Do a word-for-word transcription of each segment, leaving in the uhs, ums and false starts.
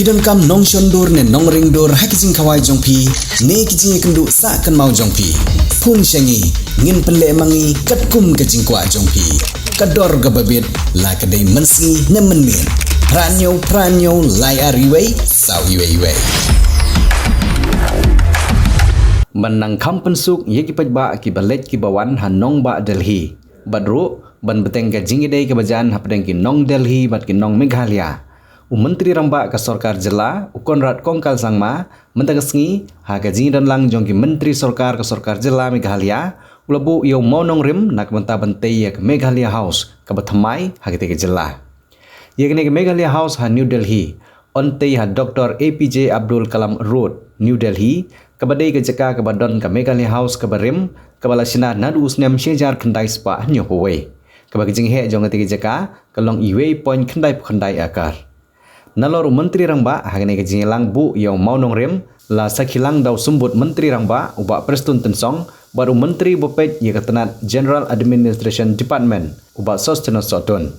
Phi donkam nongshon dur ne nongring dur ha ki jingkhawai jong phi ne ki jingïakynduh sah kynmaw jong phi? Phone sha ngi, ngin pynleh ma ngi katkum ka jingkwah jong phi. Ka dor kaba bit, la ka dei mynsngi ne mynmiet. Phra hynñiew phra hynñiew lai ar wei saw wei wei. Ban nang kham pynsuk ïa ki paidbah kiba leit kiba wan ha nongbah Delhi. Bad ruh ban bteng ka jingïadei kaba jan hapdeng ki nong Delhi bad ki nong Meghalaya, u Myntri Rangbah ka Sorkar Jylla, u Conrad Kongkal Sangma, mynta ka sngi ha ka jingdon lang jong ki Myntri Sorkar ka Sorkar Jylla Meghalaya, u la buh ïa u mawnongrim na ka bynta ban tei ïa ka Meghalaya House kaba thymmai ha katei ka jylla. Ïa kane ka Meghalaya House ha New Delhi, yn tei ha Doctor A P J Abdul Kalam Road, New Delhi, kaba dei ka jaka kaba don ka Meghalaya House kaba rim, kaba la shna naduh u snem shi hajar khyndai spah hynñiewphew wei. Kaba ka jingheh jong katei ka jaka ka long iwei point khyndai phew khyndai akar. Nalor u Myntri Rangbah ha kane ka jingïalang buh ïa u mawnongrim, la sakhi lang da u Symbud Myntri Rangbah u Bah Prestone Tynsong bad u Myntri ba peit ïa ka tnat General Administration Department u Bah Sosthenes Sohtun.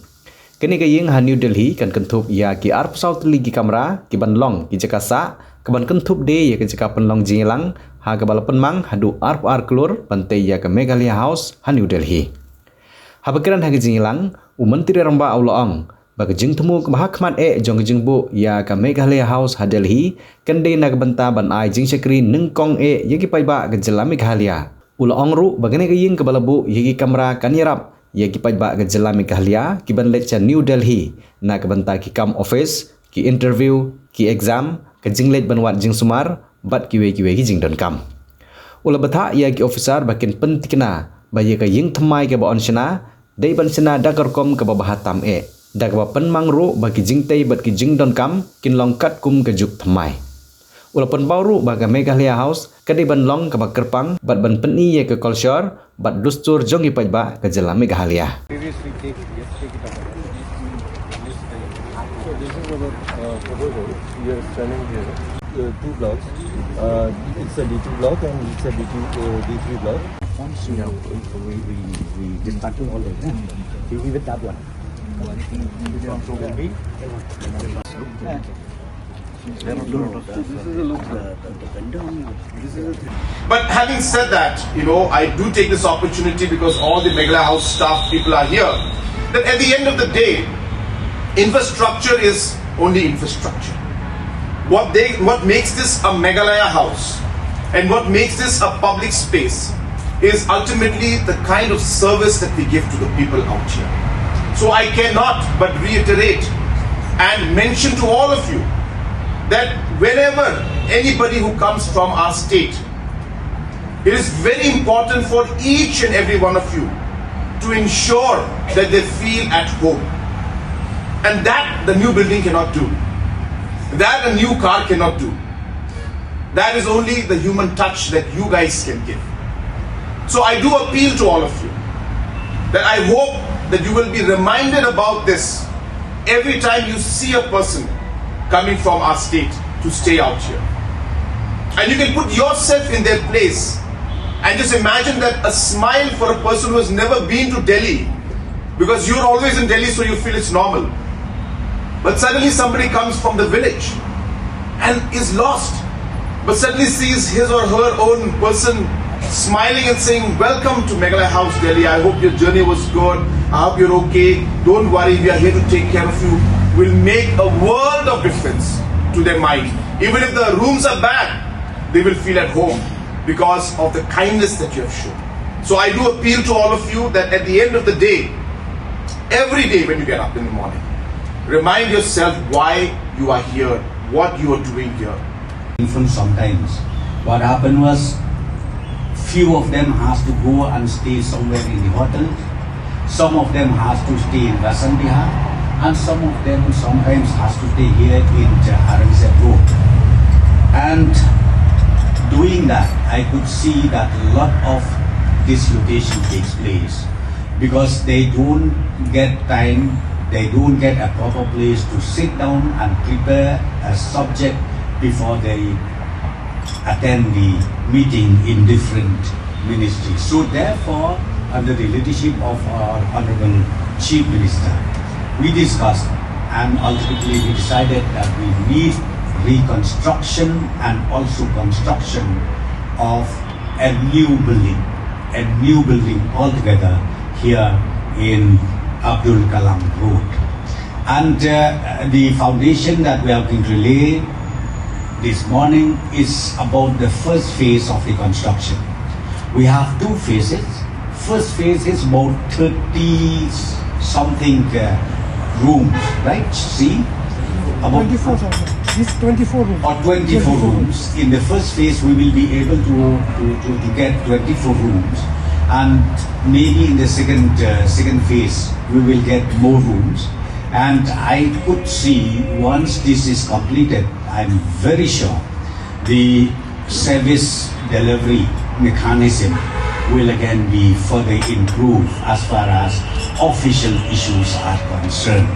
Kane ka ïing ha New Delhi kan kynthup ïa ki arphew saw tylli ki kamra kiban long ki jaka sah, kaban kynthup de ïa ka jaka pynlong jingïalang ha kaba la pynmang haduh arphew ar klur ban tei ïa ka Meghalaya House ha New Delhi. Haba kren ha ka jingïalang, u Myntri Rangbah u la ong ba ka jingthmu kaba ha khmat eh jong ka jingbuh ïa ka Meghalaya House ha Delhi kan dei na ka bynta ban ai jingshakri nyngkong eh ïa ki paidbah ka jylla Meghalaya. U la ong ruh ba kane ka ïing kaba la buh ïa ki kamra kan ïarap ïa ki paidbah ka jylla Meghalaya kiban leit sha New Delhi na ka bynta ki kam office, ki interview, ki exam, ka jingleit ban wad jingsumar bad kiwei kiwei ki jingdonkam. U la bthah ïa ki officer ba kin pyntikna ba ïa ka ïing thymmai kaba yn shna dei ban shna da ka rukom kaba bha tam eh, da kaba pynmang ruh ba ki jingtei bad ki jingdonkam kin long katkum ka juk thymmai. U la pynpaw ruh ba ka Meghalaya House ka dei ban long kaba kyrpang bad ban pyni ïa ka culture bad dustur jong ki paidbah ka jylla Meghalaya. Previously take, let's take it up. So this is our uh, proposal. We are standing here. Uh, two blocks. Uh, it's a D two block and it's a D two, uh, D three block. Once you know, we, we, we dismantle all the, we, we with that one. But having said that, you know, I do take this opportunity because all the Meghalaya House staff people are here, that at the end of the day, infrastructure is only infrastructure. What they, what makes this a Meghalaya House and what makes this a public space is ultimately the kind of service that we give to the people out here. So I cannot but reiterate and mention to all of you that whenever anybody who comes from our state, it is very important for each and every one of you to ensure that they feel at home. And that the new building cannot do. That a new car cannot do. That is only the human touch that you guys can give. So I do appeal to all of you that I hope that you will be reminded about this every time you see a person coming from our state to stay out here. And you can put yourself in their place and just imagine that a smile for a person who has never been to Delhi, because you're always in Delhi, so you feel it's normal. But suddenly somebody comes from the village and is lost, but suddenly sees his or her own person smiling and saying, "Welcome to Meghalaya House, Delhi. I hope your journey was good. I hope you're okay. Don't worry, we are here to take care of you." Will make a world of difference to their mind. Even if the rooms are bad, they will feel at home because of the kindness that you have shown. So I do appeal to all of you that at the end of the day, every day when you get up in the morning, remind yourself why you are here, what you are doing here. Even sometimes, what happened was, few of them has to go and stay somewhere in the hotel. Some of them has to stay in Rasan Vihar, and some of them sometimes has to stay here in Ch-, Aurangzeb Road. And doing that, I could see that a lot of dislocation takes place because they don't get time, they don't get a proper place to sit down and prepare a subject before they attend the meeting in different ministries. So therefore, under the leadership of our Honorable Chief Minister, we discussed And ultimately, we decided that we need reconstruction and also construction of a new building, a new building altogether here in Abdul Kalam Road. And uh, the foundation that we have been laid this morning is about the first phase of the construction. We have two phases. First phase is about thirty something uh, rooms, right? See? About twenty-four, sir. This twenty-four rooms. Or twenty-four rooms. In the first phase, we will be able to, to, to, to get twenty-four rooms. And maybe in the second, uh, second phase, we will get more rooms. And I could see, once this is completed, I'm very sure the service delivery mechanism will again be further improved as far as official issues are concerned.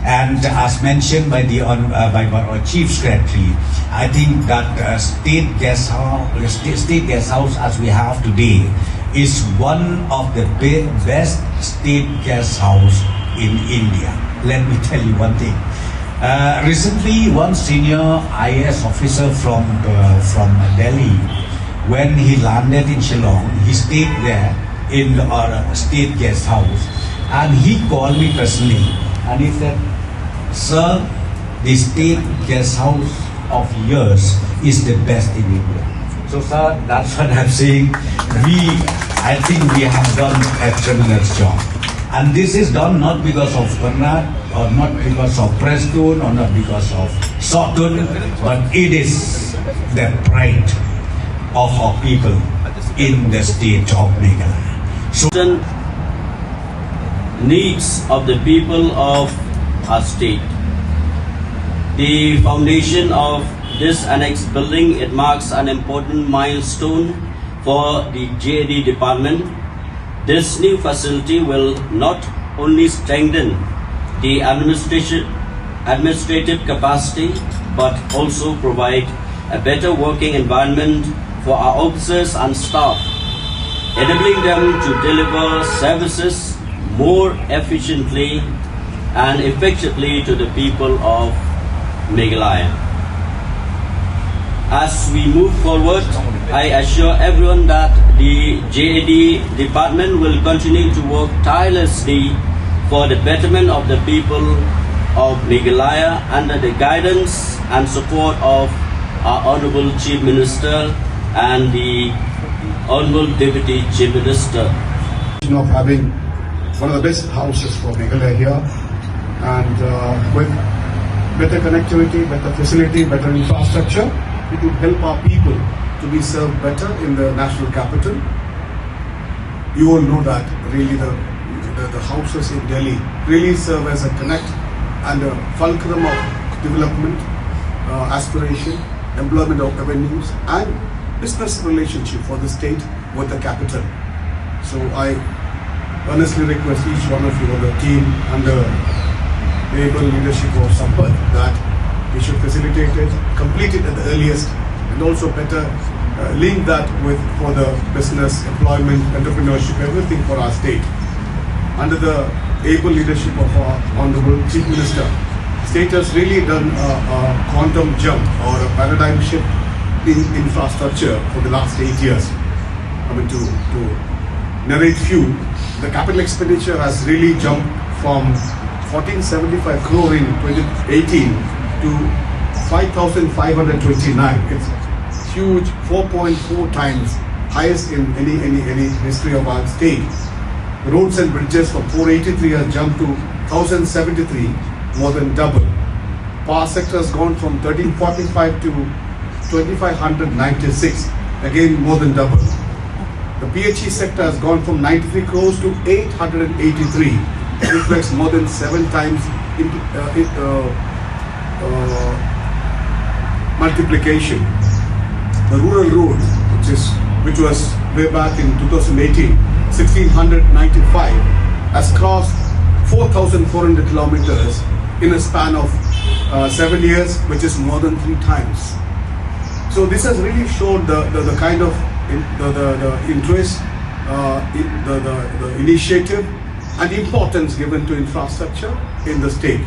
And as mentioned by the uh, by our chief secretary, I think that uh, state guest house, state, state guest house as we have today, is one of the best state guest house in India. Let me tell you one thing. Uh, recently, one senior I A S officer from uh, from Delhi, when he landed in Shillong, he stayed there in our state guest house, and he called me personally, and he said, "Sir, the state guest house of yours is the best in India." So, sir, that's what I'm saying. We, I think we have done a tremendous job, and this is done not because of Conrad, or not because of Prestone, or not because of Sawtun, but it is the pride of our people in the state of Meghalaya. So, needs of the people of our state. The foundation of this annex building, it marks an important milestone for the J A D department. This new facility will not only strengthen the administration, administrative capacity, but also provide a better working environment for our officers and staff, enabling them to deliver services more efficiently and effectively to the people of Meghalaya. As we move forward, I assure everyone that the J A D department will continue to work tirelessly for the betterment of the people of Meghalaya under the guidance and support of our Honorable Chief Minister and the Honorable Deputy Chief Minister. Of having one of the best houses for Meghalaya here, and uh, with better connectivity, better facility, better infrastructure, it would help our people to be served better in the national capital. You all know that really the, the, the houses in Delhi really serve as a connect and a fulcrum of development, uh, aspiration, employment of avenues, and business relationship for the state with the capital. So I earnestly request each one of you, the team under the able leadership of Sampath, that we should facilitate it, complete it at the earliest, and also better uh, link that with for the business, employment, entrepreneurship, everything for our state. Under the able leadership of our Honorable Chief Minister, state has really done a, a quantum jump or a paradigm shift in infrastructure for the last eight years. I mean, to, to narrate few, the capital expenditure has really jumped from fourteen seventy-five crore in twenty eighteen to five thousand five hundred twenty-nine. It's huge, four point four times highest in any, any, any history of our state. Roads and bridges from four eighty-three has jumped to one thousand seventy-three, more than double. Power sector has gone from thirteen forty-five to twenty-five hundred ninety-six, again more than double. The P H E sector has gone from ninety-three crores to eight hundred eighty-three, reflects more than seven times in, uh, in, uh, uh, multiplication. The rural road, which is which was way back in two thousand eighteen, sixteen hundred ninety-five, has crossed four thousand four hundred kilometers in a span of uh, seven years, which is more than three times. So this has really showed the, the, the kind of in, the, the, the interest, uh, in the, the, the initiative and importance given to infrastructure in the state.